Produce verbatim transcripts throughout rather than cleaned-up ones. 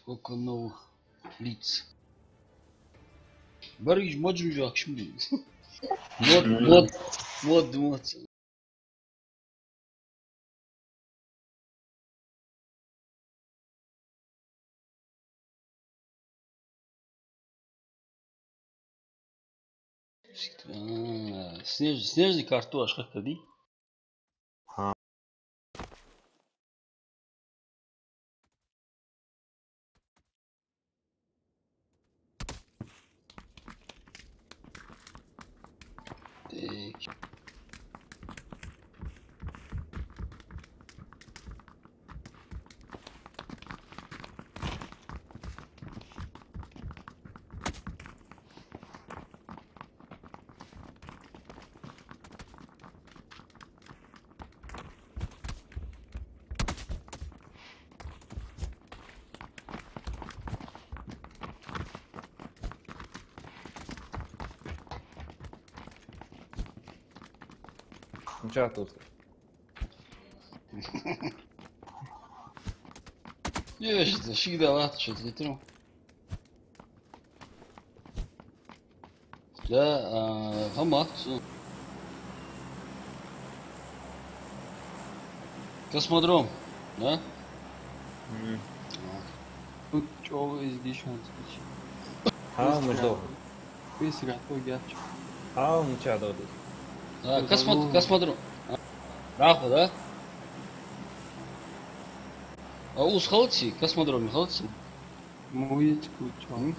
Сколько новых лиц. Барыш маджун жахшим. Мод, мод, мод, мод. А, снеж-, снежный карту аш хаккади? Ха. Так. Ну чё тут? Я же всегда лад, что ты тру. Да, а, хамат, всё. Космодром, да? Мгм. Тут чё вы здесь, он здесь? Ха, мы ждём. Весь готов, я чё? Ха, мы чё, да, вот. А, космод-, космодром. А, Раху, да? А ус халци, космодром халци? Муицку чё? М?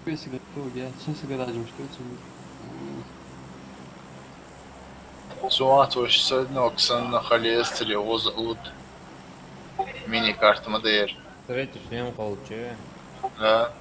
Весь готов, я чё сгадать, что это? М. Суат вообще сегодня оксан на халестре воз лут. Мини-карта модер. Третий шлем получи. Да.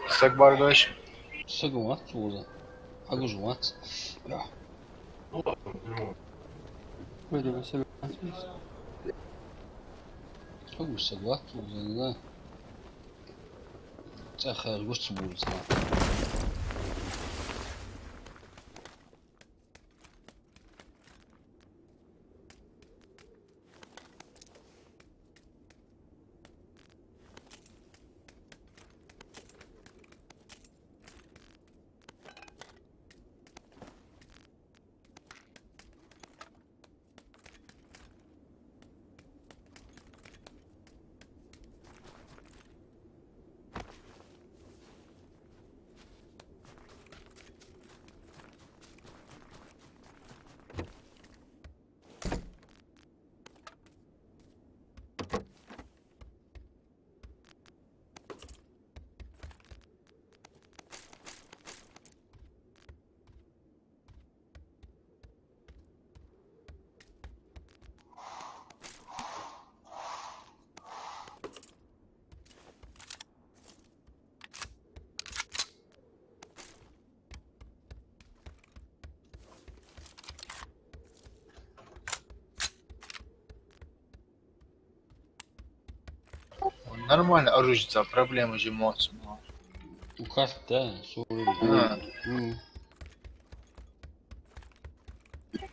Саг баргаш. Саг вац уза. Агуж вац. Я. Пойдем, саг вац. Агуж саг вац уза, да. Цахар гуш цу булца. Нормально оружие, проблема же моцу. У карта, да, су. А. М.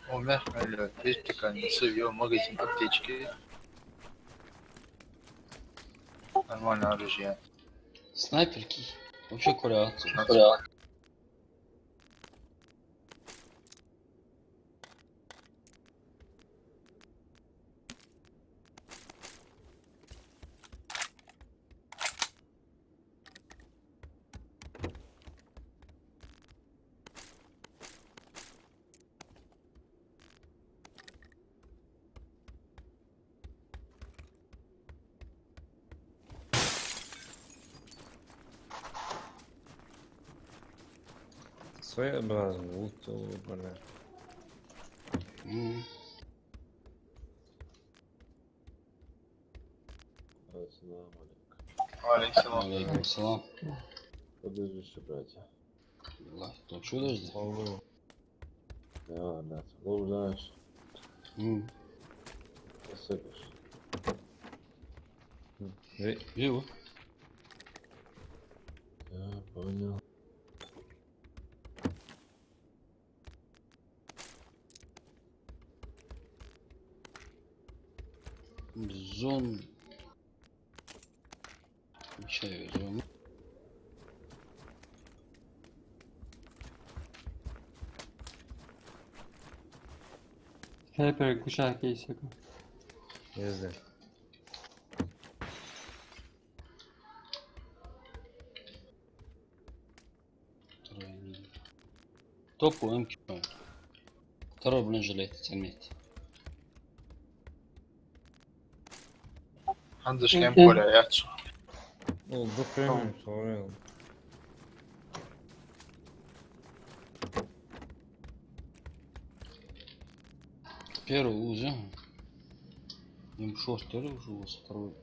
О, мягко, вертикально, всё, магазин, аптечки. Нормальное оружие. Снайперки. Вообще курят. Курят. Своеобразный лут, бля. М. Ассаламу алейкум. Ва алейкум салам. Ва алейкум салам. Подожди, братья. Ладно, то чё, подожди? Алло. Да, да, лоу знаешь. М. Посыпешь. М. Эй, живо. Я понял. Зон. Чай везём. Снайпер кушак есть. Езде. Топ МК. Второй бронежилет, заметь. Ханза шкем Мгм. Коля, я цу. Ну, да, прям, смотри. Первый уже. Им шорт тоже уже у вас второй.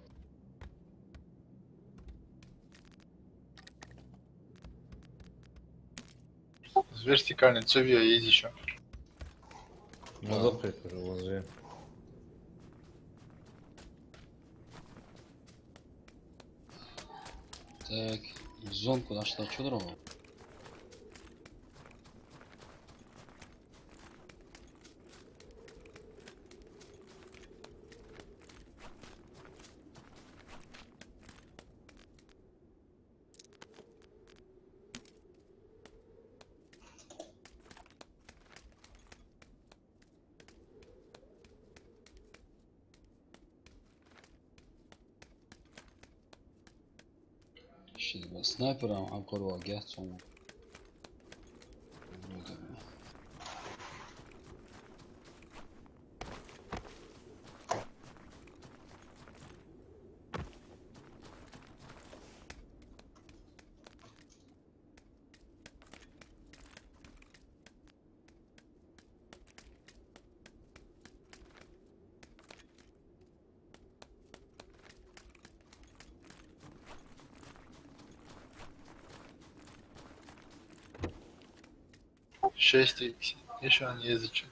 С вертикальной цевья есть ещё. Ну, да. Запрет уже возьми. Так, зонку нашла, чё дорого? Ши снайпер ам, ам корва гяц он. Шесть икс. Ещё они язычат.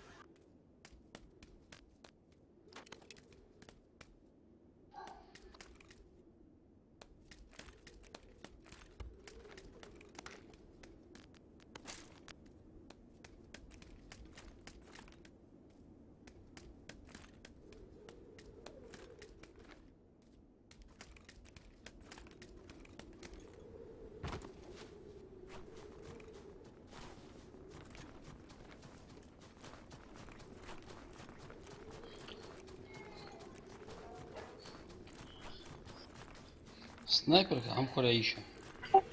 Снайпер, ам хора иша.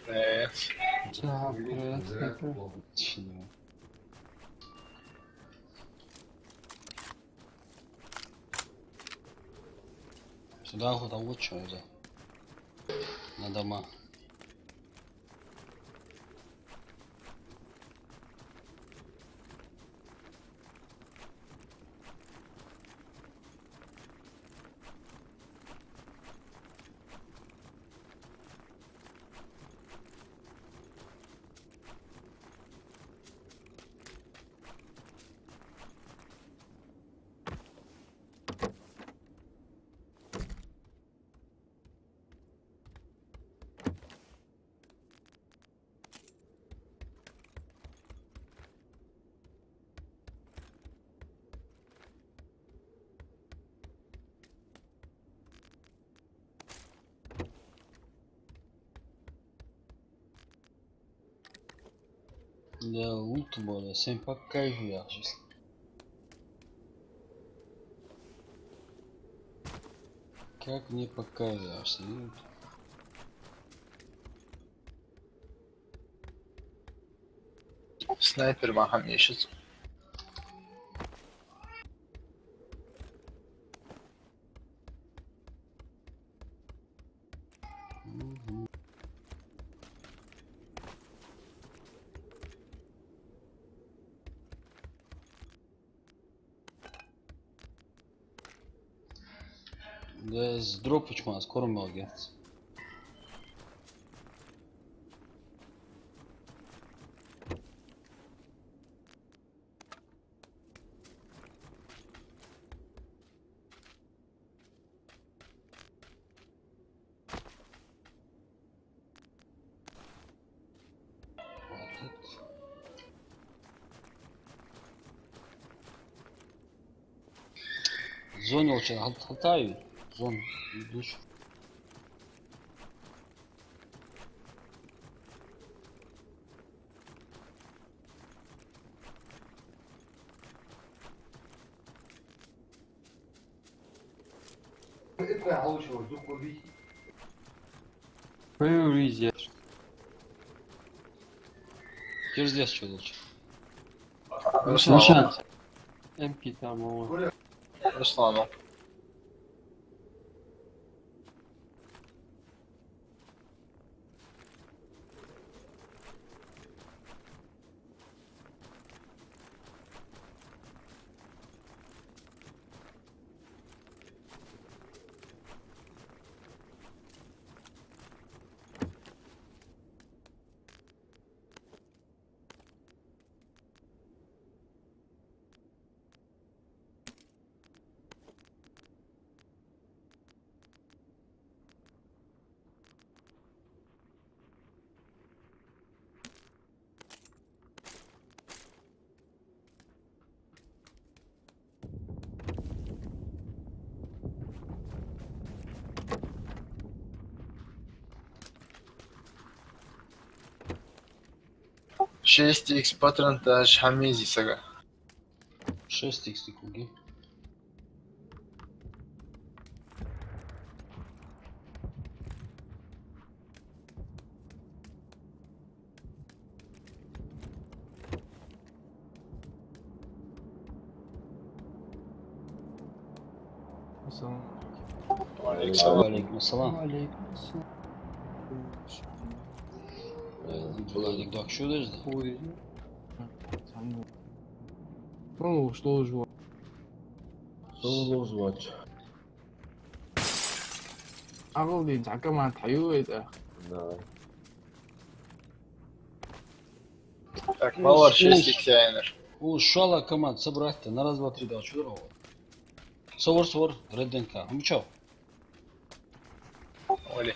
Э. Так, э, снайпер. Чё? Сюда хоть а вот чё уже. На дома. Да, лут более, всем покажи, я щас. Как мне покажи, я щас лут. Снайпер ма хьам ишиц. Мгм. Да, с дропочкой, с кормом, гец. Зона волча хьал-, хьалтӀаю. Зона. Душ. Поверьте. Кирзес чулуч. Руслан. Руслан. М П там, о. Руслан. Шесть икс патрон тӀа аш хьамезе сага. Шесть икс куги. Ассаламу алейкум. Ва алейкум салам. Ва алейкум салам. Э, Владик, так что здесь? Ой. Ну, что ж, вот. Что ж, вот. Агал дин, цхьа команда хьаю это. Да. Так, малар шесть икс яйнар. Уж шала команда собрать-то на раз, два, три, да, чё дорого? Савар, савар, Red N K. Ну чё? Оли.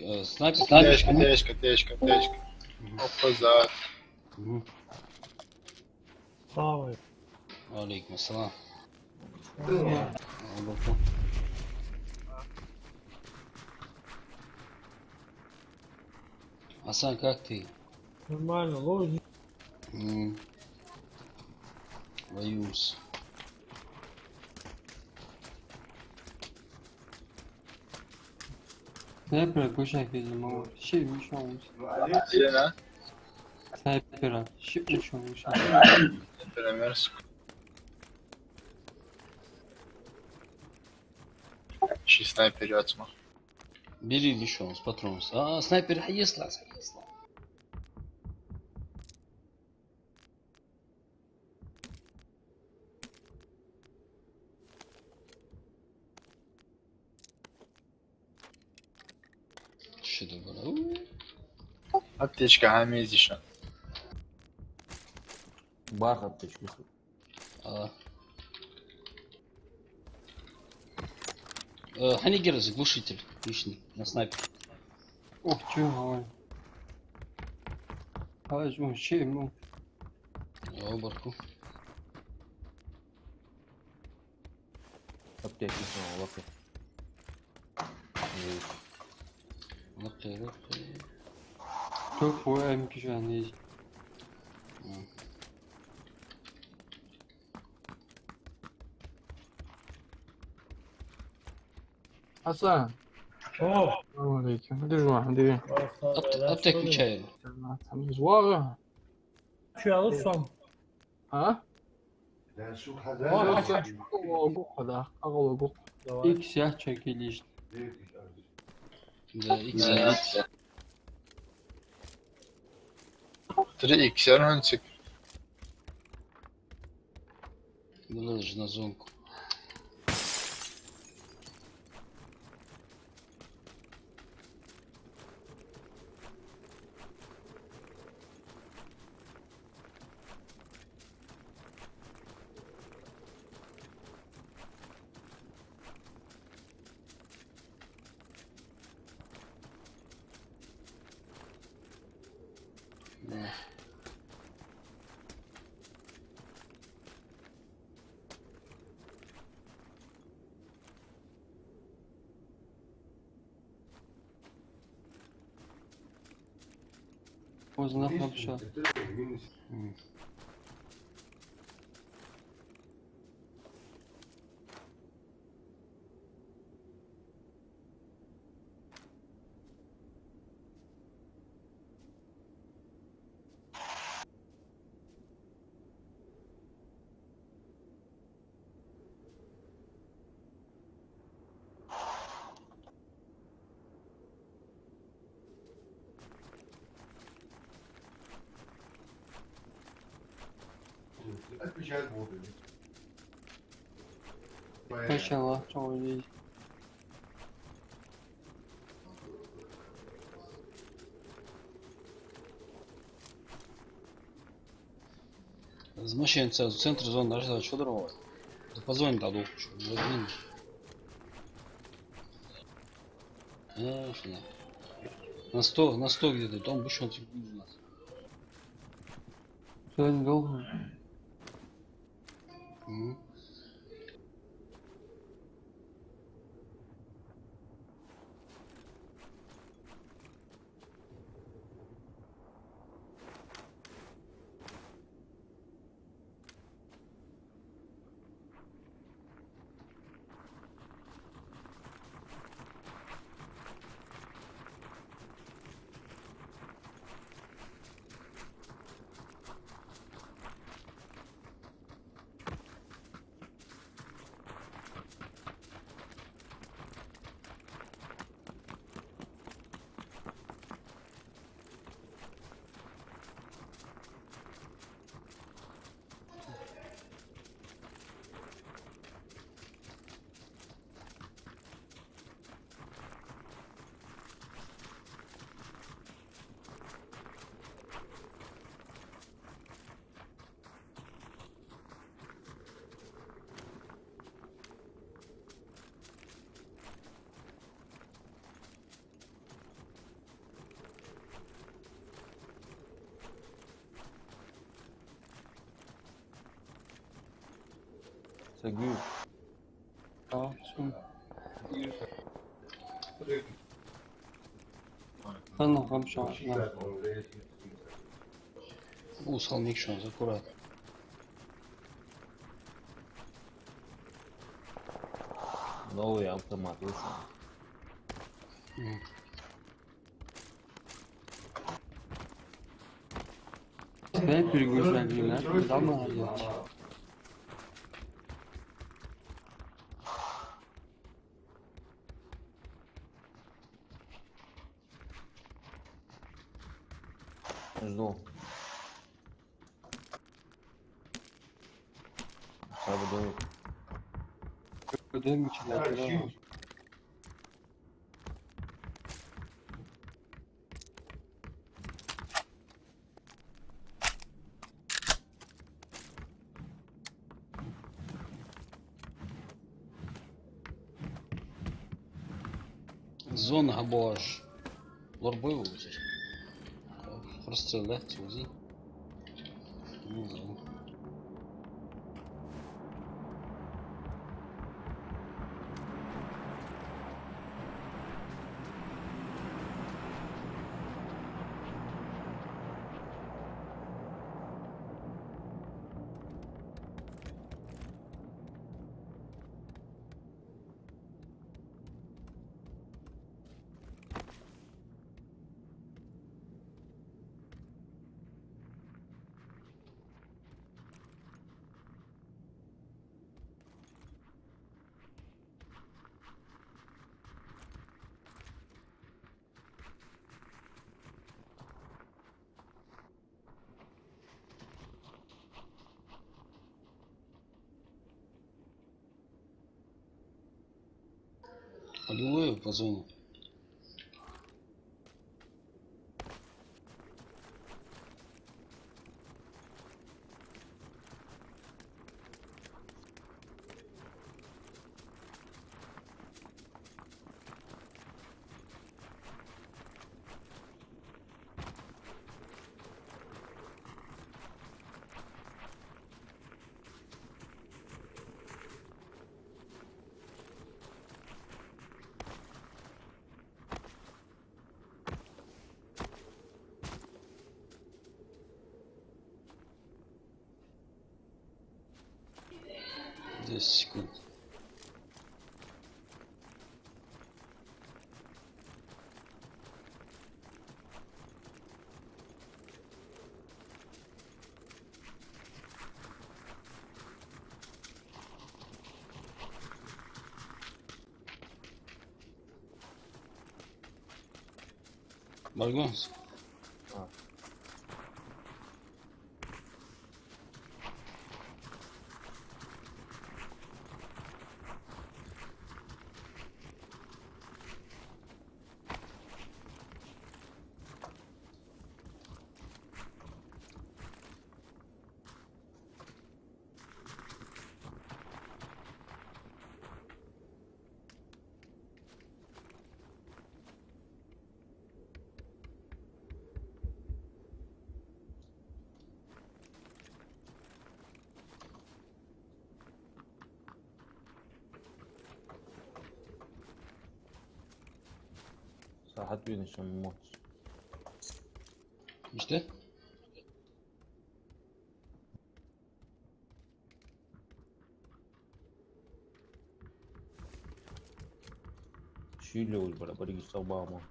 Э, снайпер, снайпер. Тешка, тешка, тешка, тешка. Мгм. Опа, зад. Мгм. Салам алейкум. Ва алейкум ассалам. Салам. Ва алейкум. Асан, как ты? Нормально, ложный. М. Воюем. Снайпера гуш хьийза ма вар. Ши мишон вуш. Сена? Снайпера. Ши мишон вуш. Снайпера мерзко. Ши снайпер яц ма. Бери мишон с патронов. А, снайпер хьаесла, хьаесла. Ши да бара. Аптечка хьамезе шоана. Барх аптечка. А. Э, хьанигера из глушитель личный на снайпер. Ох, чё, ой. Хьажа, ой, чё ему? О, барку. Аптеки, а, лапы. Лапы, лапы. Ток, ой, ам кижан есть. М. Асан. О. Салам алейкум. Держу, держи. Ас-, аптека чай. Салам, салам. Звук. Чё, алу сом? А? О, хача. О, гух, да. Агал гух. Давай. Икс я чай килиш. Да, икс я. Три икс я, ну, цик. Было же на зонку. Поздно вообще. Отвечать буду. Машалла, чё увидеть. Из машины ца-, центр зоны дӀа, что дорого? Да позвони, да, дух, что, возьми. Э, что? На сто, на сто где-то, там бушон у нас. Сегодня долго? Мгм. Сагу. А, су. Ханна хамша. Усал микшон, аккурат. Новый автомат вышел. М. Снайпер, говорю, блин, а? Куда мы, блядь? Жду. Сейчас буду. Куда мы, чё, да? Зона хьабоагӀаш. Лорабой вай укхаза. Прострел, да, укхаза. Ну, да. Алло, пацаны. Десять секунд. Маргонс. А. Сахьат вина шун моц. Иштта? Шийла уж бара, баригаш сагӀа бама.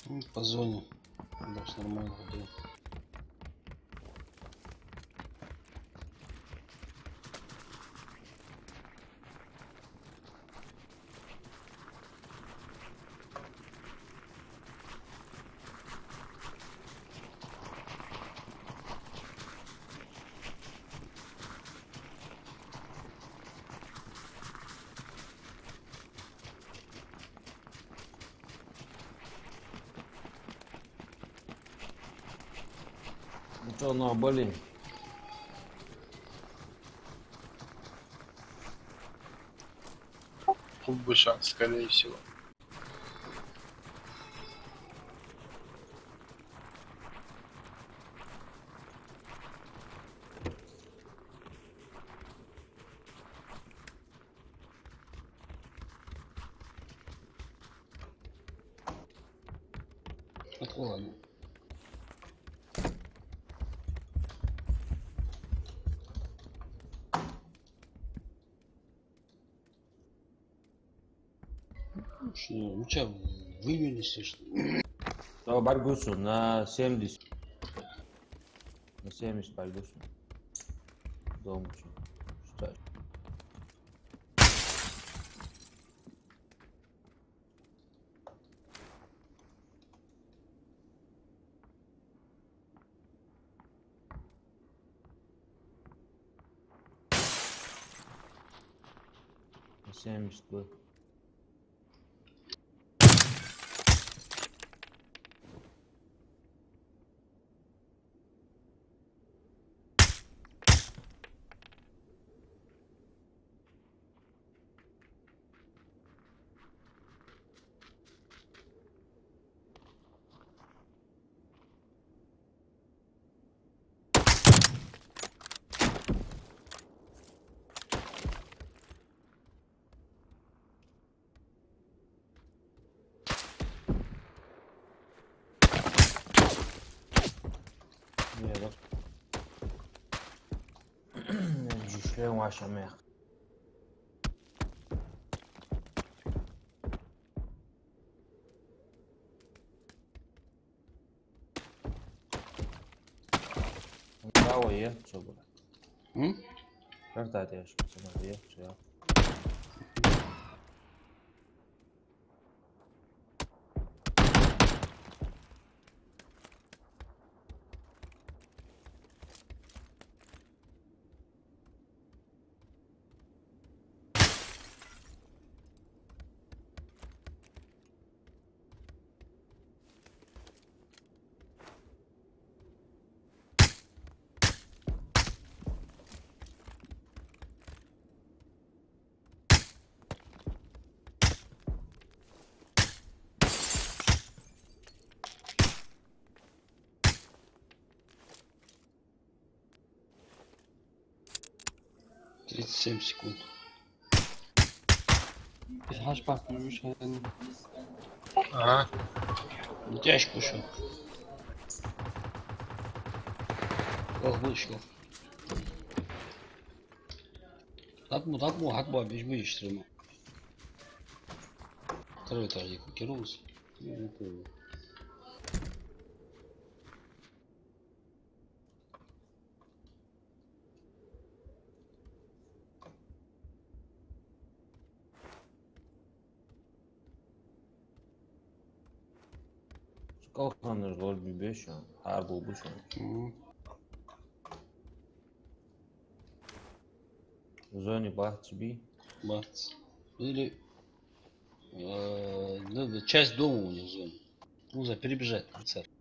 М, по зоне. Дальше нормально ходил. Ну что, ну, блин. Клубы шанс, скорее всего. Откуда они? Что, у тебя вывели все, что ли? Давай, баргусу на семьдесят. На семьдесят баргусу. Дом чу. Что? Семьдесят был. Не, да. Жушлем ваша мех. Право е, что было? М? Как это, я что, смотри, я, что я? Семь секунд. Из хьашпахтун вуш хьайна. Ага. ТӀехьашка вуш. Ох, вуш, ох. ТӀаккха мо, тӀаккха мо, хьакъ ба, биш, биш, трума. Второй этаж, Кирус. Калханаш лорби беша, хьарбу буша. Мгм. Зоне бац би? Бац. Или, э, надо часть дома у них в зоне. Нужно перебежать на церковь.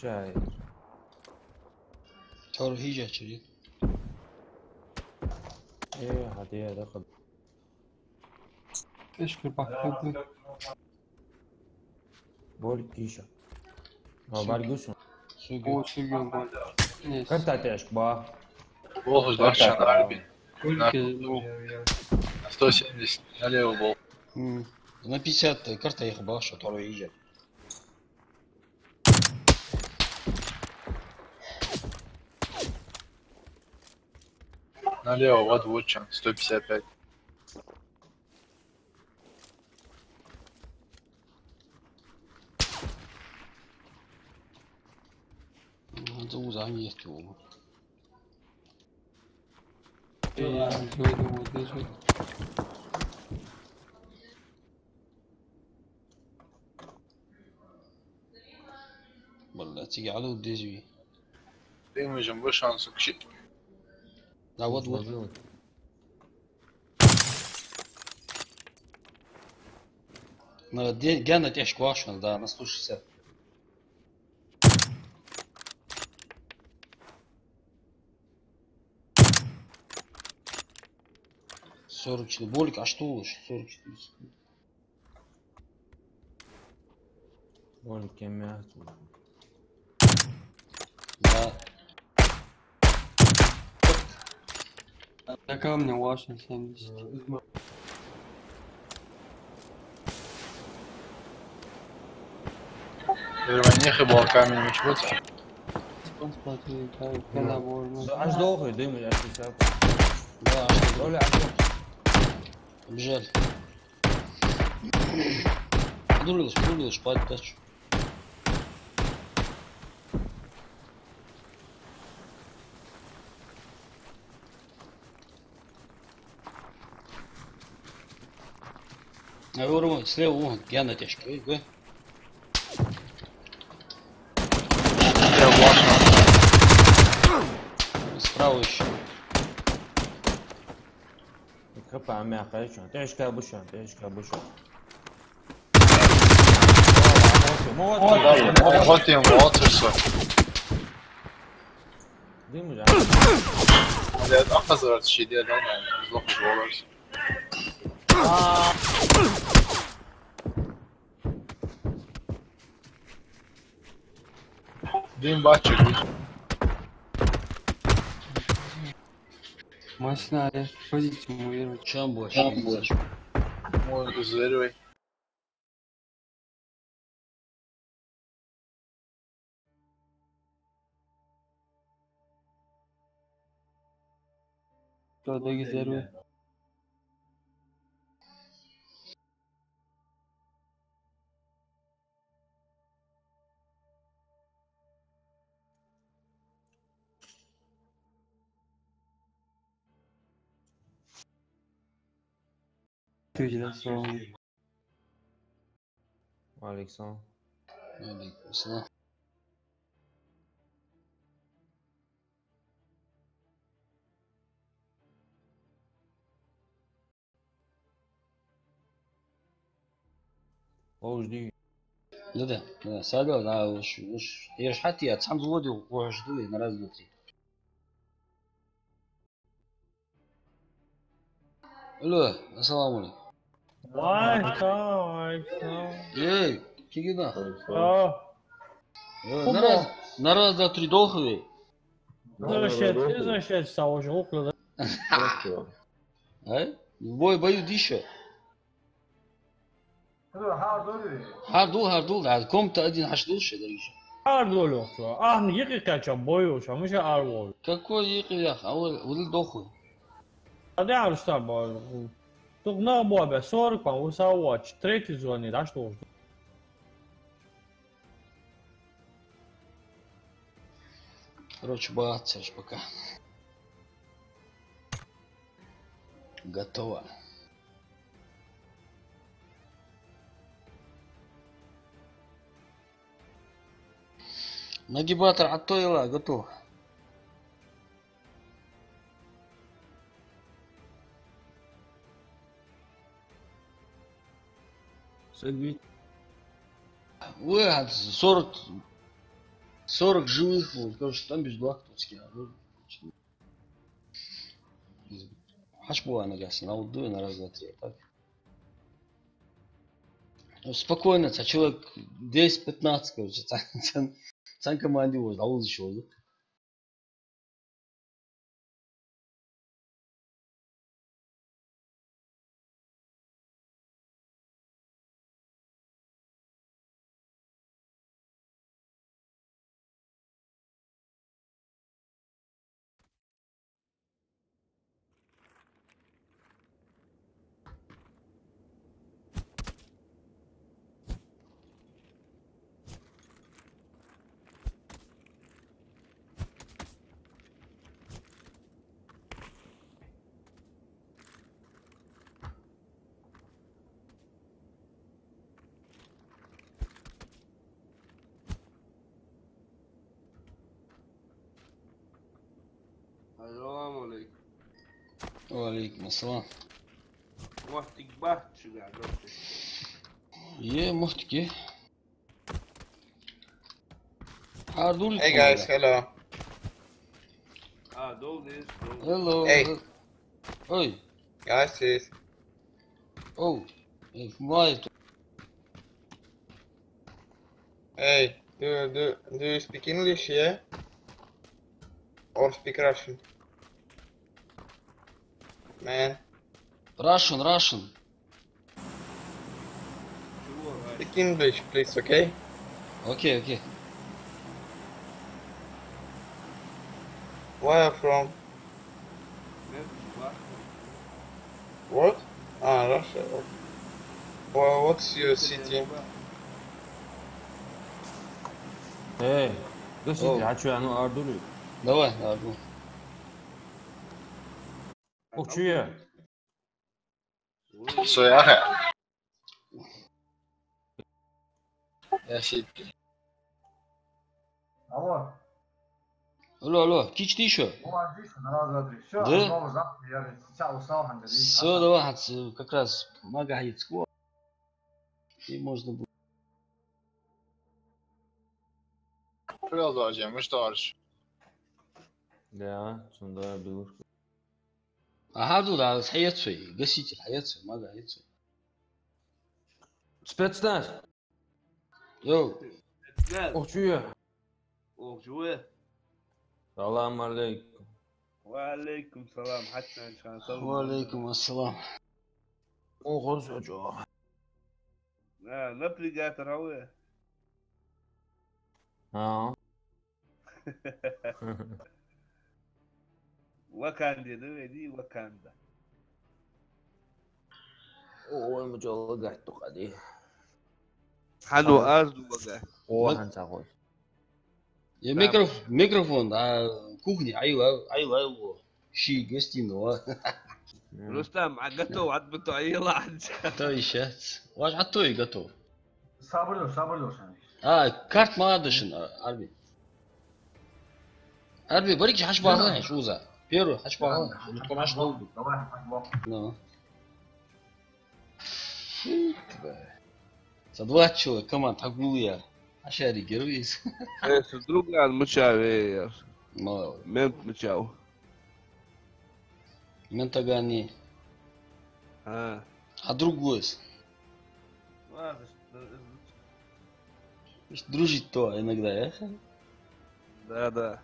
Чай. Тора хьежача. Э, хьаде, даха. Эшкер бахкуд. Болик киша. Ма баргусу. О, сигал болик. Картатешк ба. Болхаш даш шан арбин. Кульки, ну. Сто семьдесят налево бол. М. На пятьдесят карта их баша, второй иже. Налево, вот, вот чем, сто пятьдесят пять. Надо уза не есть его. Э, я не знаю, вот здесь вот. Валлахь, цига Ӏалу дезви. Ты можем вышел, сука, щит. Да, вот, вот. Возьми. На де-, гаьна тӀехьашка вахаш, да, на сто шестьдесят. Сорок четыре. Болик, а что уж? Сорок четыре. Болик, я мягкий. Да. Какая у меня ваша семьдесят? Первая нехай была камень, меч вот. Спон смотри, как набор. Аж долго, дым, я сейчас. Да, аж долго. Оля, аж долго. Побежали. Дулилаш, дулилаш, падать дальше. А вон, слева, вон, я на тяжке, видишь, да? Я влажно. Справа ещё. Капа, а мя, конечно. Тяжко обычно, тяжко обычно. Вот, вот, вот, вот, вот, вот, всё. Дым уже. Блядь, а хазарат щи де, да, наверное, зло хозоларс. Дым бачча гуч. Машина, я позицию муверу. Чем больше? Чем больше? Мой зверевой. Что, догизеру? Ты же на самом деле. Александр. Ва Ӏалайкум салам. Подожди. Да, да, да, садо, да, уж, уж, я ж хати, а сам заводи, уж, да, на раз, два, три. Алло, ассаламу Ӏалайкум. Вай, вай, вай. Эй, кигина. А. Э, на раз, на раз, два, три, долховый. Возвращайся, возвращайся, Савож, около, да? Ай? Бой, бою диша. ХӀара дул, хӀара дул, да, комната один хьаш дул ше, дагиша. ХӀара дул, йохсо. Ахьна йикъи кхаьча бой йолча, муша ара вол. Какой йикъи ях, а вол, вол дохуй. А де арста бой. Тух нах бой бе, сорок пан, уса вач, третий звонит, аш дохуй. Короче, бацаш пока. Готово. Нагибатор, а то ела, готов. Сагвит. Ой, а сорок, сорок живых, вот, короче, там без блоков тут скинули. Хьаш бу ана гас, на вот дуй, на раз, два, три, так. Ну, спокойно, ца человек десять-пятнадцать, короче, ца, ца, ца команде вот, а вот ещё, да? السلام عليكم. وعليكم السلام. Моттиг бац шуга, доктор? Е, моттиг е. Хьардул. Hey guys, hello. А, дол дис, дол. Hello. Hey. Ой. Guys, sis. Oh. Hey, why? Hey, do, do, do you speak English, yeah? Or speak Russian? Man. Russian, Russian. Speak English, please, okay? Okay, okay. Where are you from? What? А, Russia. Okay. Wha-, what's your city? Э, да сиди, а чё, а ну, Ардули? Давай, Ардул. Ох, чё я? Всё, я. Я сиди. Алло. Алло, алло, кич ты шо? О, здесь, на раз, два, три. Всё, да? Снова завтра, я же сейчас устал, ханга, видишь, всё, а давай, ханга, как раз мага хьаецко. И можно будет. Привет, друзья, мы что, Арш? Да, цунда белушка. Ага, да, да, хьаецай, гаситель хьаецай, мага хьаецай. Спецназ. Йоу. Ох, чё я? Ох, чё я? Салам алейкум. Ва алейкум салам, хьатнан шан салам. Ва алейкум ассалам. О, хоза чё? А, напрягатор хьо ве? А. Ваканде да веди, Ваканда. Ой, ма чё лагать тукъади. Хьану аз ду вага. О, хьан цагой. Е микроф-, микрофон, а, кухне, айла, айла, айла. Ши гостиного. Рустам, а готов, отбыто, айла, анца. То ещё. Ваш, а то и готов. Сабар долаш, сабар долаш, Андрей. А, карта ма да шун, а, Арби. Арби, барик хьачубахалахь шуца. Первый хьачубахалахь. Давай, хьачубахалахь. Ну. Фу, тварь. Со двадцать человек команд хьагулъяь. А шарик гервис. Э, со друган мича ве, яр. Мало. Мент мича ва. Ментагани. А. А другой. Ладно, что, э, Дружить-то иногда, э? Да, да.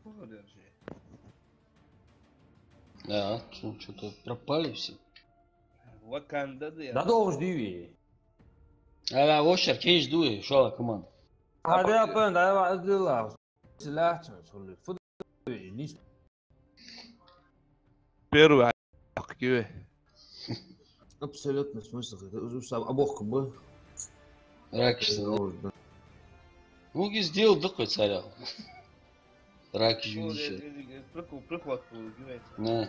Что за держи? Да, чё, чё-то пропали все. Ваканда, да я. Да долж диви. А, да, вошер, кенж дуй, шо команда. А, да, пен, да, ва, да, ла. Силахча, шо ли, фу, нис. Первый киве. Абсолютно смысл. Уж сам обох как бы. Ракиш. Ну, ги сделал такой царя. Ракиш видишь. Приход, приход, гиве. На.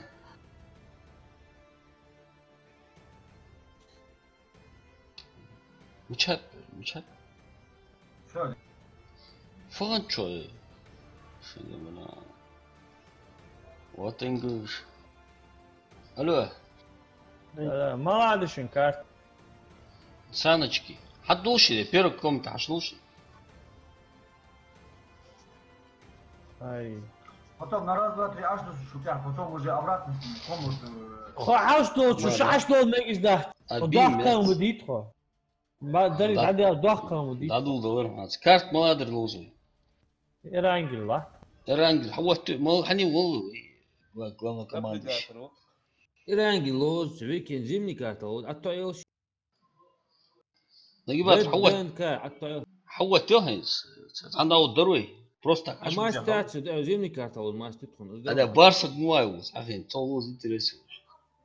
Мичат, мичат. Всё. Фон чё? Шо да мана? Вот English. Алло. Э, молодышин карт. Саночки. Хьадулши, первый комната хьадулши. Ай. Потом на раз, два, три, аш до шутя, потом уже обратно в комнату, э. Хо аш до, чу, аш до, мегаш да. А хо би дохкан мец. Удит хо. Ма, дари, да, хьадел дохкан удит. Да, дул, да, вар, мац. Карт маладар лозу. Эрангил, ла? Эрангил, хьаватт, мал, хьани вол, ва, главный командующий. Эрангил лоз, векен зимний карта лоз, а то елш. Нагибат, хьават. Бен ка, а то ел. Хьават, ё, хьайс. Цхьан да дарой. Просто так, а аш мастер, да, зимний карта лоз, мастер тхун. А да, барсак муай лоз, ахин, цо лоз интерес.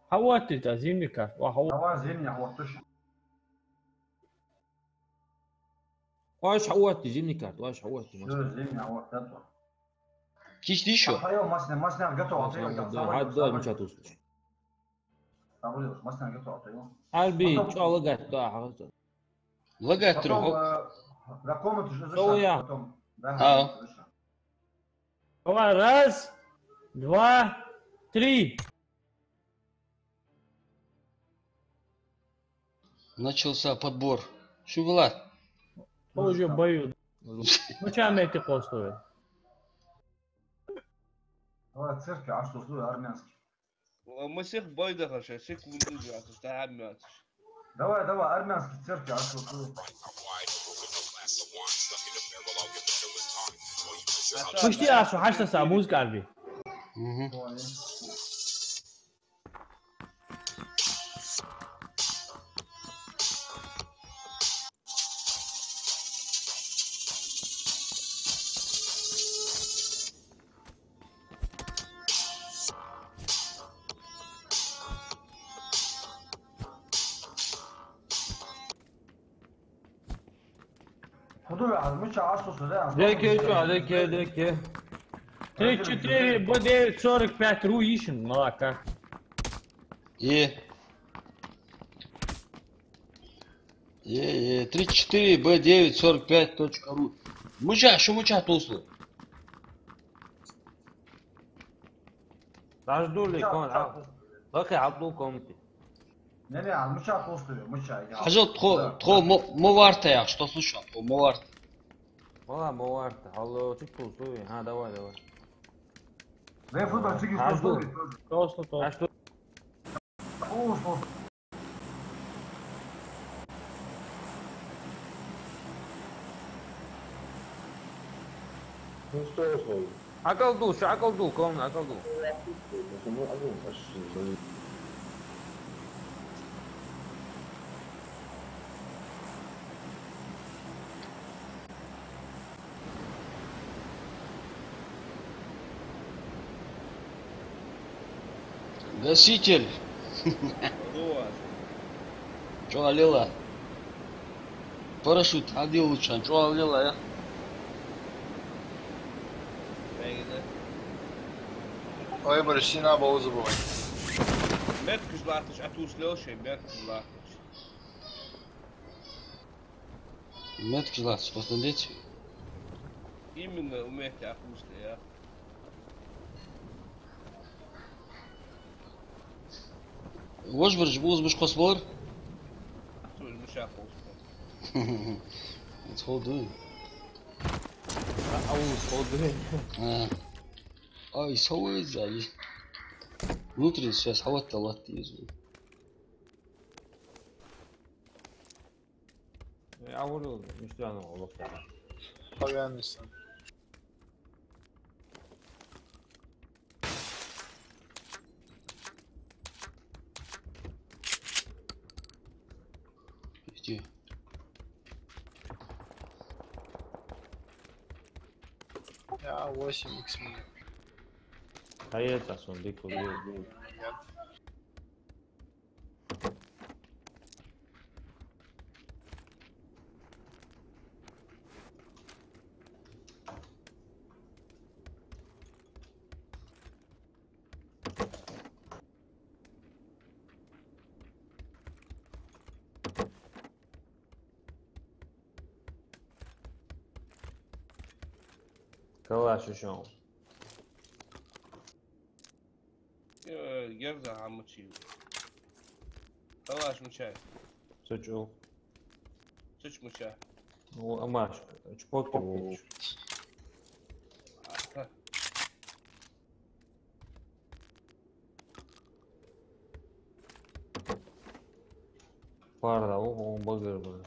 Хьават, да, зимний карта, ва, хьават. Давай зимний, хьават, точно. Оаш хьаотта, зимний карта, оаш хьаотта. Всё, зимний хьаотта. Киш диш шо? Атайо, масне, масне готово. Атайо, да, готово. Хьадда, сабар. Мича тус. Сабар, масне готово, атайо. Арби, потом чё лагать, да, хьаотта. Лагать потом, трохо. Э, за комнату же потом. Да, а. Хорошо. Давай, раз, два, три. Начался подбор. Шо вилат? Уже бою. Ну, чё, мети костове? Давай, церкви, а что, слушай, армянский. Мы всех бой дахаша, секунду же, а то что армянский. Давай, давай, армянский церкви, а что, слушай. Пусти, а что, хьашта са музыка арби. Мгм. Худо вяхьа, мича аш тусу, да? Деке, чё, деке, деке. Тридцать четыре Б девять сорок пять ру ишин, молока. Е. Е, е, тридцать четыре Б девять сорок пять точка ру. Мича, шо мича тусу? Дождули ком, а, лахи хьалду комнате. Не, не, а мича тусу, мича, я. Хьажал, тхо, да, тхо да. Мо, мо варта яхаш, что слышал, тхо мо варта. Ма, мо варта, хьал чик тусу, ха, давай, давай. Не, футбол чик тусу. Тусу, тусу. А что? О, что? Ну что, Славик? Акалду, ша акалду, ком акалду. Ну, акалду, аш, блин. Гаситель! ЧӀоагӀа лела. Парашют хьадилла лучан чӀоагӀа лела, я? Ой, бараш сина бауза бу. Меткаш латташ, а тус лел шей, меткаш латташ. Меткаш латташ, просто деций? Именно у метки а тус ле, я. Вож бараш буза муш хосбор? Туж муша хосбор. It's whole doing. А, а у it's whole doing. А. Ай, савай зали. Внутренний связь, хаватта латти из. Я говорю, мишта ну локтара. Павяннисан. Иди. Я восемь икс минут. А это сон дико, дико. Нет. Калаш ишо. Э, герза хӀама чу. Калаш мичай? Цу чу. Цу чу мичай? Ну, амаш, чпоки вуч. Аха. Пар да, о, он багар бар.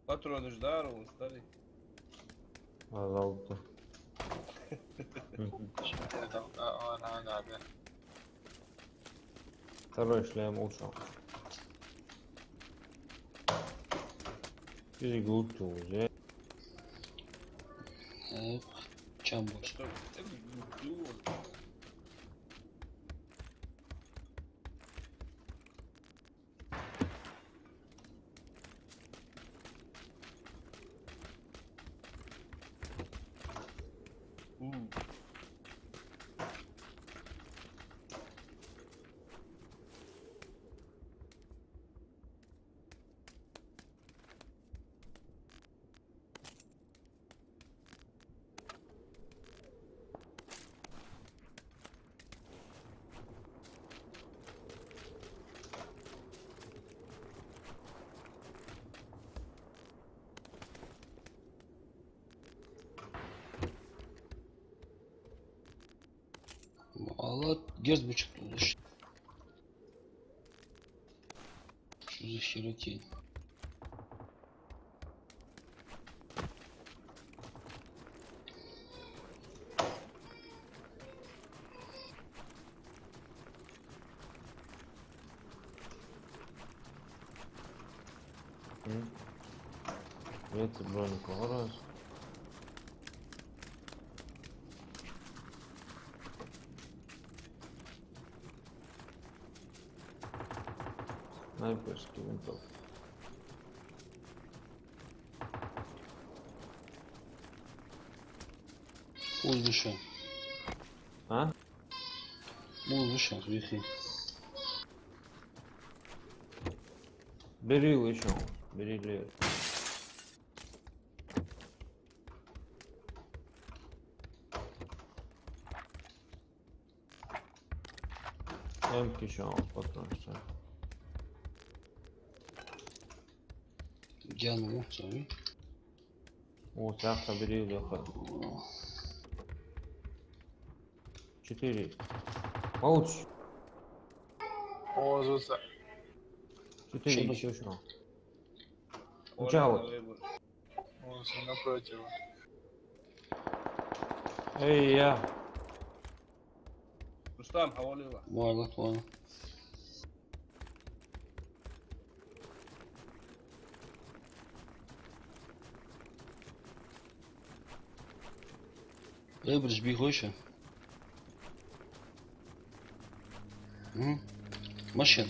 Патронаш дара, вон старый. Пожалуйста. Это, а, а, да, да, да. Второй шлем ушёл. Изи гурту уже. Э, чем больше? Что, это гурту? Алла, герз бучук тулуш. Что за херотень? М? Нет, броник раз. Снайперский винтовка. Пусть дыши. А? Пусть дыши, вихи. Бери ещё, бери левый. Эмки ещё, потому что. Где оно? Смотри. О, так, собери, Лёха. Четыре. Получше. О, зуса. Четыре, ещё что? Учал. Всё напротив. Эй, я. Рустам, хьавола. Валлахь, валлахь. Выбораш бий хойша? М? Машин.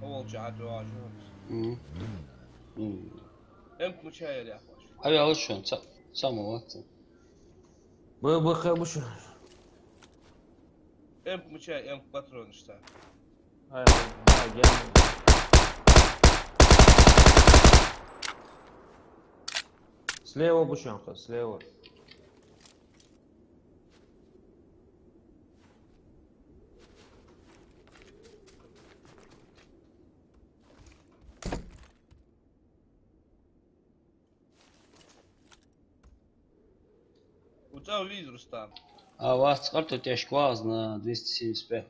Авал чаат ваажу. М. М. Эмк мичай яр яхаш? Авял шун, ца-, цамават. Бу, бу, хабуш. Эмк мичай, эмк патронаш ца. Ай, ай, ай, ген. Слева бушанха, слева. УцӀа виз, Рустам. А, вац, къарто тешк вац на двести семьдесят пять.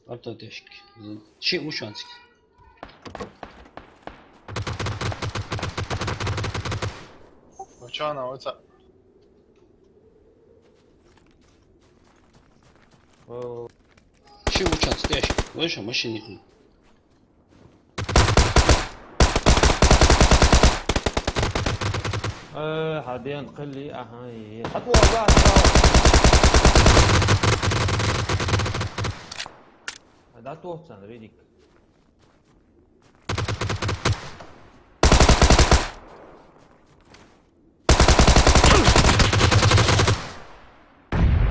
Къарто тешк. Ши ушанцик. Вачана, ваца. О. Ши ушанцик тешк. Ваша машиник. Э, хьаден кхели, аха, е. Хьатуа, ба, ба. Хьада тохцан, Ридик.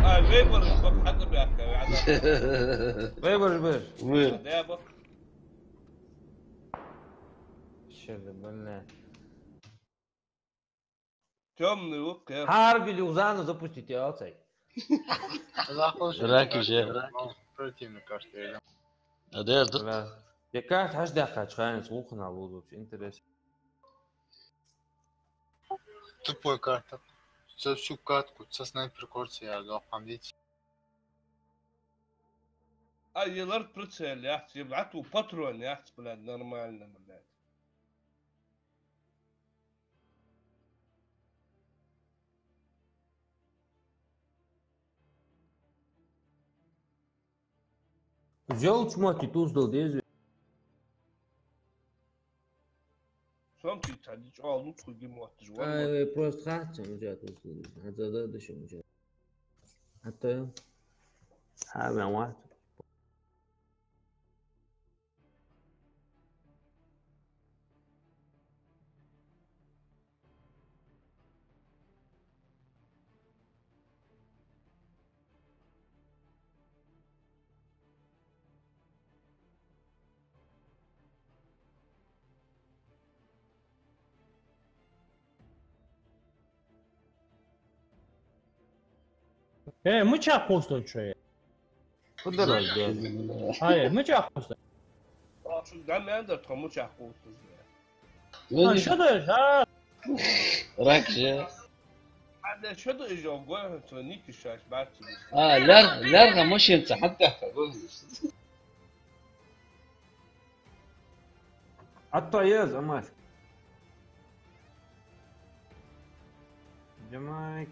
А, выбор, бак, хьада бяхка, вяда. Выбор, выбор. Вы. Да, бак. Шеда, блин. Тёмный лук, я. Харби Люзану запустите, а, цай. Захуш. Раки же. Противник, кажется, я. А де, да? Бля. Я карта хьаж дахач, хайнц, лухна лузуч, интерес. Тупой карта. Со всю катку, со снайпер корте, я, да, хамдить. А, е лар прицел яц, е брату патрон яц, блядь, нормально, блядь. Желчь мотти туздал деза. Сам ты цади чӀоагӀа лучхуги моттаж вар. Ай, просто хатца мужа туздал деза. Хатца да, да, шо мужа. Хатта. Хьа, мен вахт. Э, мича кхувсалу шо? Куда раз делал? Ай, мича кхувсалу? Шу дам ян дар тхо мича кхувсалу. А, шо дар, а? Рак же. А, да, шо дар, жо, го, то ники шаш, бачи. А, лар, лар на машинца, хатта, го. Атта ез, Амаш. Джамайк.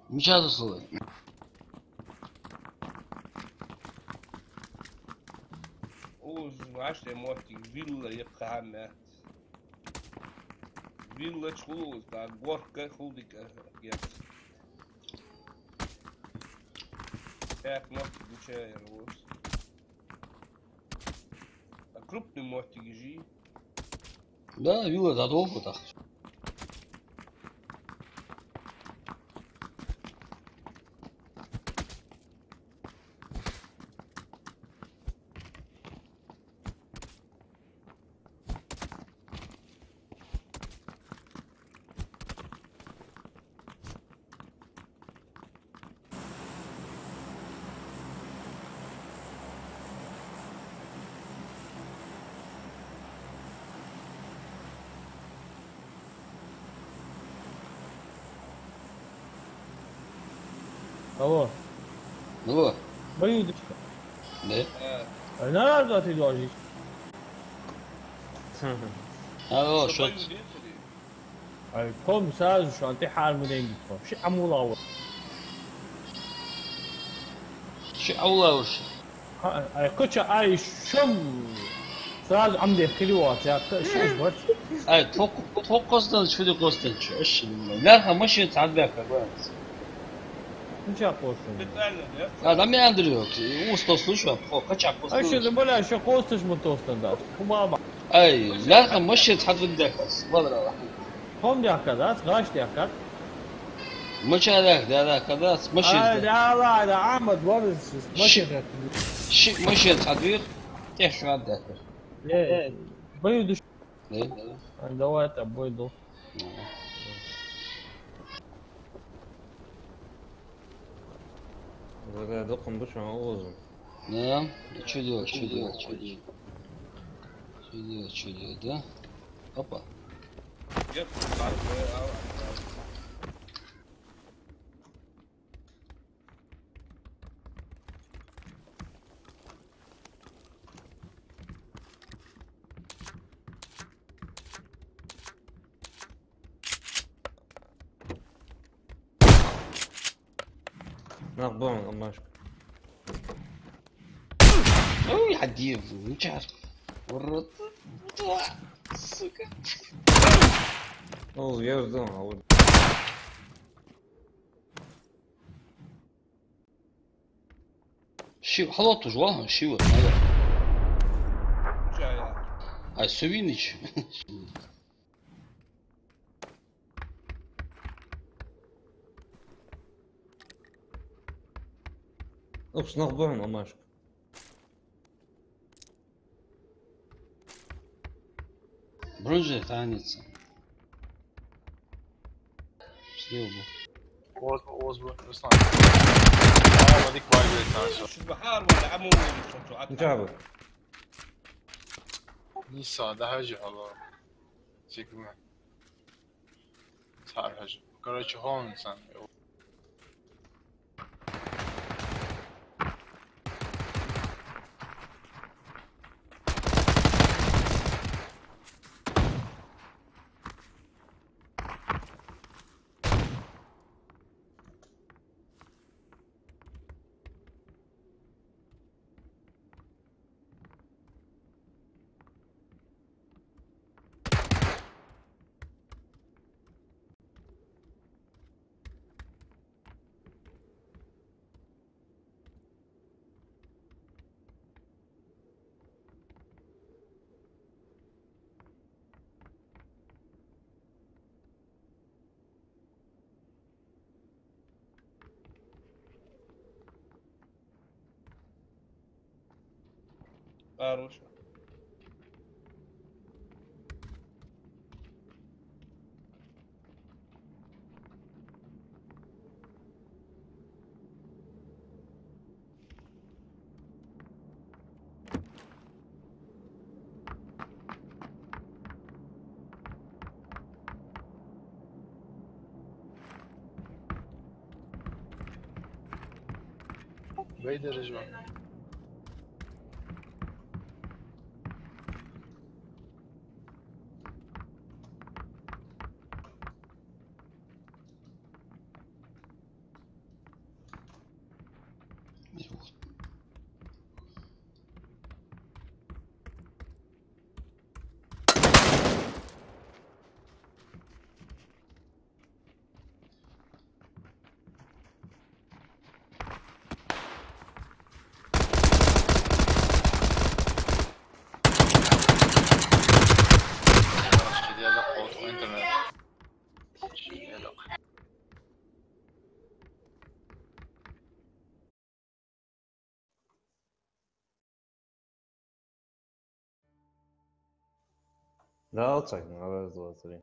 Мича да сулай? Уз, ваш де моттиг вилла япха хӀама. Вилла чхул уз, да горка хул дика герц. Так, моттиг мича яр уз. А крупный моттиг жи. Да, вилла дӀадолху тӀаккха. Алло. Алло. Баюдочка. Да. Ай, на раз ты должен. Алло, что? Ай, тхо-м сразу шоана тӀехьара ма денги тхо. Ши Ӏа мула вар. Ши Ӏа мула вар ши. Ай, кхыча, ай, шо-м сразу Ӏомадаь хилар вац, я, кхы шиш барц. Ай, тхо-, тхо кхостанча, фу де кхостанча, аш, лаьрххӀа машина цхьа баьхка, бац. Мича кхостанча? А, да, ме Андрюк, ус тосу шо, тхо кхыча кхостанча. Ай, шо, да, бала, шо кхостанча ма тосу, да. Ху мама. Ай, лаьрххӀа машина цхьа вин дехас, валрала. Хом дехкад, ас гӀаш дехкад. Мача дехкад, да, дехкад, ас машина. Ай, да, ла, да, Ахьмад, валис, машина дехкад. Ши машина цхьа дуьйх, тӀехьа шад дехкад. Э, баю душ. Э? Ай, давай, та, бой ду. Вала дукха ма бу шоана оза. Да? И чё делать, чё делать, чё делать? Чё делать, чё делать, да? Опа. Нах бон, Амашка. Ой, Хадиев, ну чё? Урод. Два, сука. Ну, я ждал, а вот. Ши, хало туж вахан, ши вот, наверное. Ай, Сувинич. Укх нах бу хьона, Амашка. Бронза танец. Слева. Оз, оз, Руслан. А, вадик вай, блядь, танец. Шо бахар вала, аму вала, шо, шо, ат. Ничего. Ниса, да, хажи, алло. Сигма. Цар хажи. Короче, хонсан. Хорош. Вай дережа. Да, вот так, ну, раз, два, три.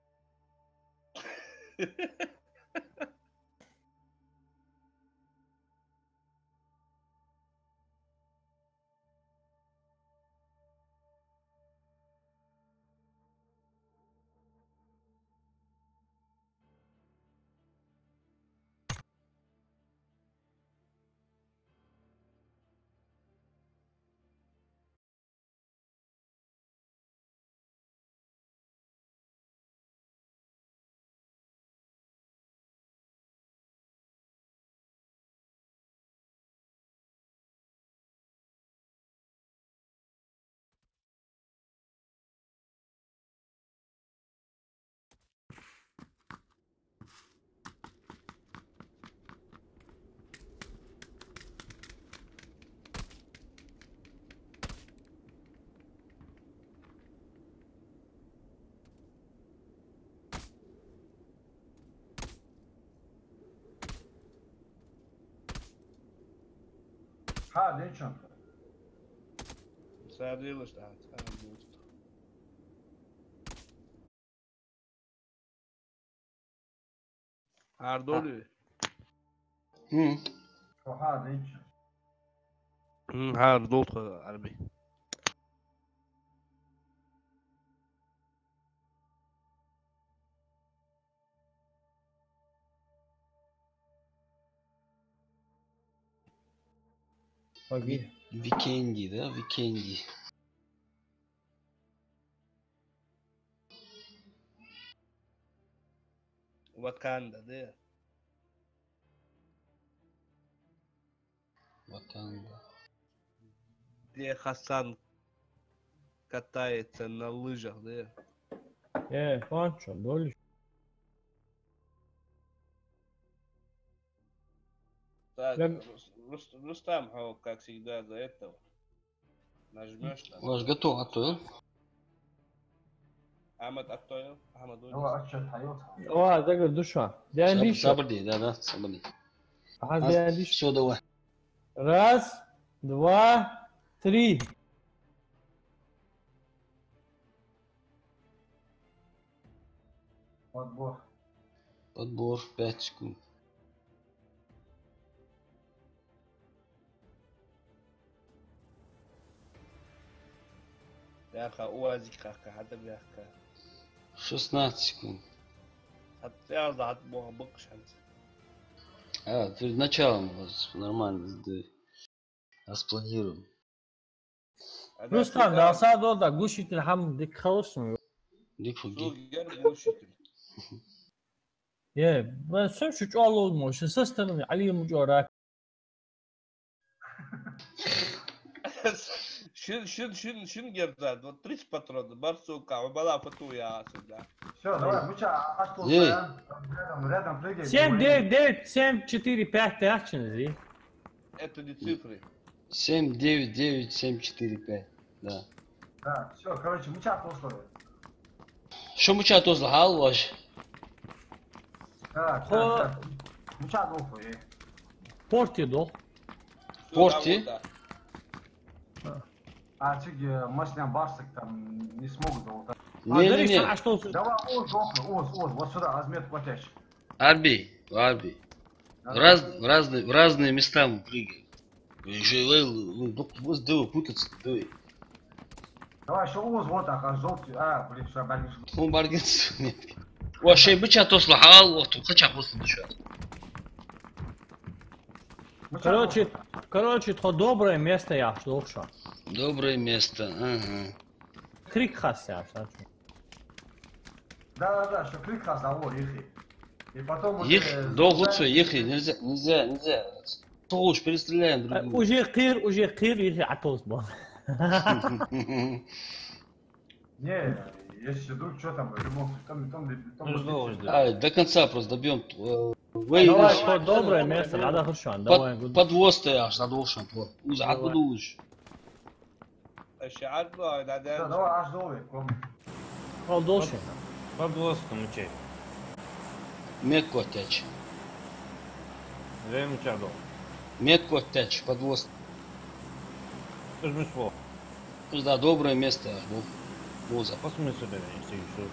Хьа, дечун. Садилаш тӀа, садилаш тӀа. Ардоли. Хм. Хьа, дечун. Хм, хьа, ардол тха, Арби. Ви-, Викенди, да? Викенди. Ваканда, да? Ваканда. Где Хасан катается на лыжах, да? Э, Фанчо, долиш? Так, Рус-, Рус-, Рустам, хьо, как всегда, за этого. Нажмёшь там. Ваш готов, а то? Ахьмад, а то? Ахьмад, уйди. О, дагар ду шо. Ден диш. Саб-, сабар де, да, да, сабар де. Ага, ден диш. Всё, давай. Раз, два, три. Подбор. Подбор, пять секунд. Яха, уазик хака, хьада бяхка. Шестнадцать секунд. Хьад цӀязда, хьад бо-, бакъ шанца. А, перед началом у вас нормально, да. Распланируем. Рустам, да, са дол да, глушитель хьам дика халшну. Дика фу, дика. Су гер глушитель. Е, ба, сам шу чӀоагӀа ловз мо, шу со стороны, Али му чӀоагӀа рак. Шин, шин, шин, шин герзад, вот тридцать патронов, барсука, убала фату я сюда. Всё, давай, муча, а что, Эй. Рядом, рядом прыгай, семь, говори. Девять, девять, семь, четыре, пять, ты ахчина зи. Это не цифры. Семь девять девять семь четыре пять. Да. Да, всё, короче, муча тосло. Шо муча тосло, хьал ваш? Так, так, так. Муча тосло, э. Порти дол. Всё, порти? Да, вот, да. А. А, чиги, э, маслян барсик там не смогут долго. Не, не, не. Давай, уз, уз, уз, уз, вот сюда, Азмет Котяч. Арби, Арби. В раз-, в разные, в разные места мы прыгаем. Уже, вы, вы, вы, вы, вы путаться, вы. Давай, что у вас вот так, а желтый, а, блин, что, баргин. Тхун баргин, нет. Вообще, быча тосло, хьал, вот, тхун хача хосла дыша. Короче, короче, тхо доброе место яхаш долх шо. Доброе место, ага. Крик хас яхаш, да? Да, да, да, что крик хас, а вот, ихи. И потом уже... Их, долго всё, ихи, нельзя, нельзя, нельзя. Толш перестреляем друг друга. Уже кхер, уже кхер, ихи атос бо. Не, если вдруг чё там, по-любому, там, там, там... Ну, что уж, да. А, до конца просто добьём. Э, давай, выиграешь. Тхо доброе место, надо хорошо, давай. Под, под воз стоишь, надо уж, вот. Уз, а куда уж? Аш ад лой, да, да. Да, давай, аш долы, ком. Хьал долаш. Под, под воз ком чей. Меккотач. Время ча дол. Меккотач, под воз. Ты ж мисло. Ты ж, да, доброе место, аш дол. Вон запас у меня собере, если ещё.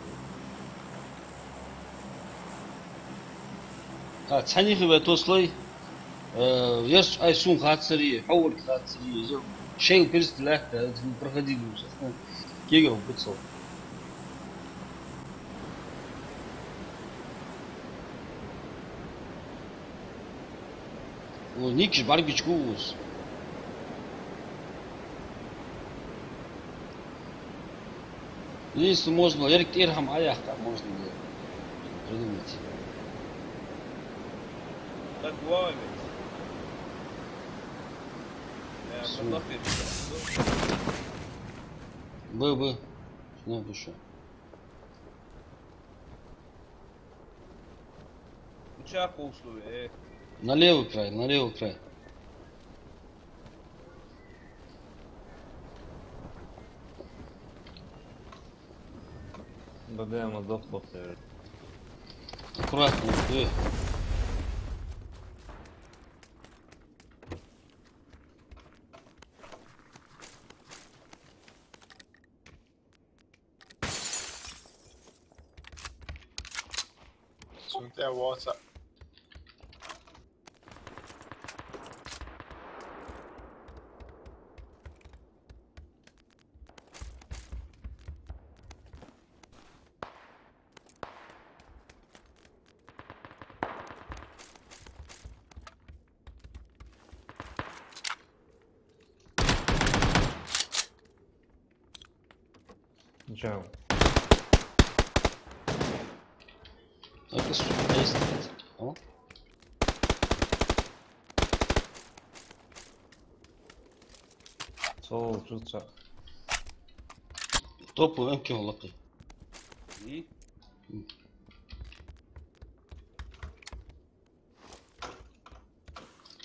А, цхьаннех вай тослой, э, ерш ай сона хацари, хьоврг хацари, изо шел перст лаьтта, проходи, думаю, сейчас, ну, кегал быцал. О, никиш баргичку уз. Если можно, ерг тӀера хӀама Ӏояхка, можно было придумать. Так, главами. Всё. Б, Б. Ну, хорошо. Уча кулсу, э. На левый край, на левый край. Бабе, ама дохло, э. Аккуратно, э. Сунтя воца. Чао. Так и сюда есть. О. Сол чувца. Топ, МК лакхе. И?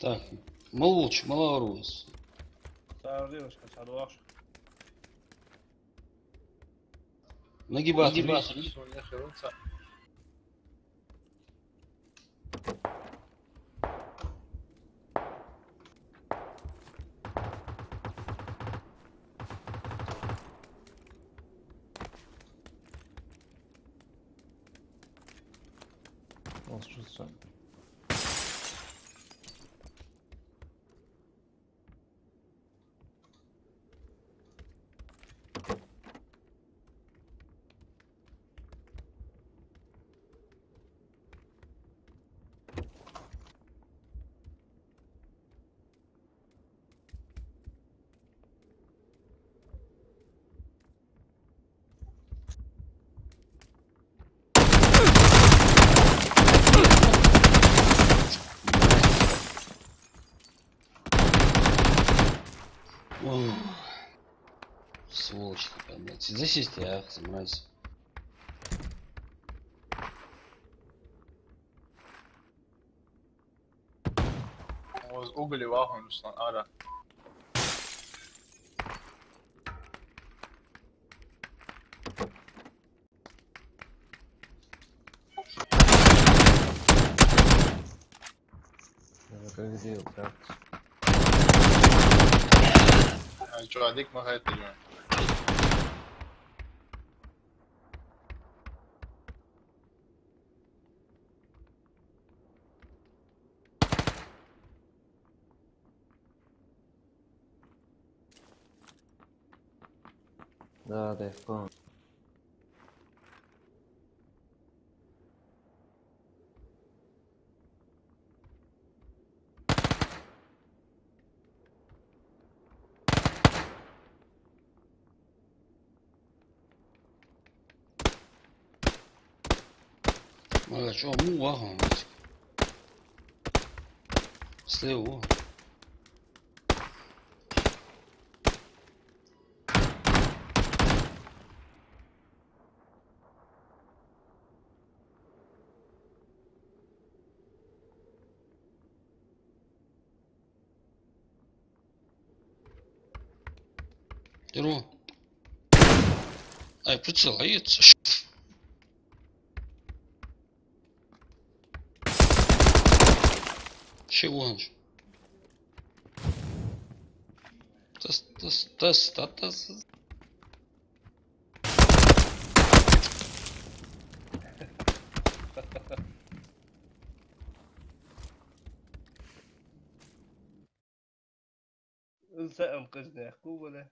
Так, молочь, малорус. Сардиночка, садваш. Нагибатор. Нагибатор. Ос чувца. О, сволочь такая, блядь. Засесть, я, мразь. Угли вахун, Руслан, ара. Как сделал, как? А чё, Адик махает или? Да, да, я понял. Мага, чё, му вахан? Слева. Здорово. Ай, прицел, ай, это ш-, чего он ж? Тас, тас, тас, тас, тас. Ил саам къизнаькъу вала.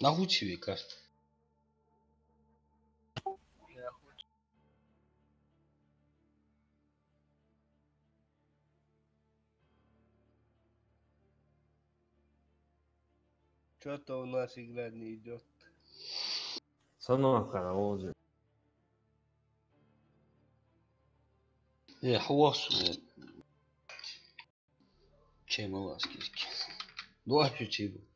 Нахуй ци ве карта? Чё-то у нас игра не идёт. Со нах хьара возе. Э, хьо вахсу, э. Чей ма васкиски. Дуа чу чей бу.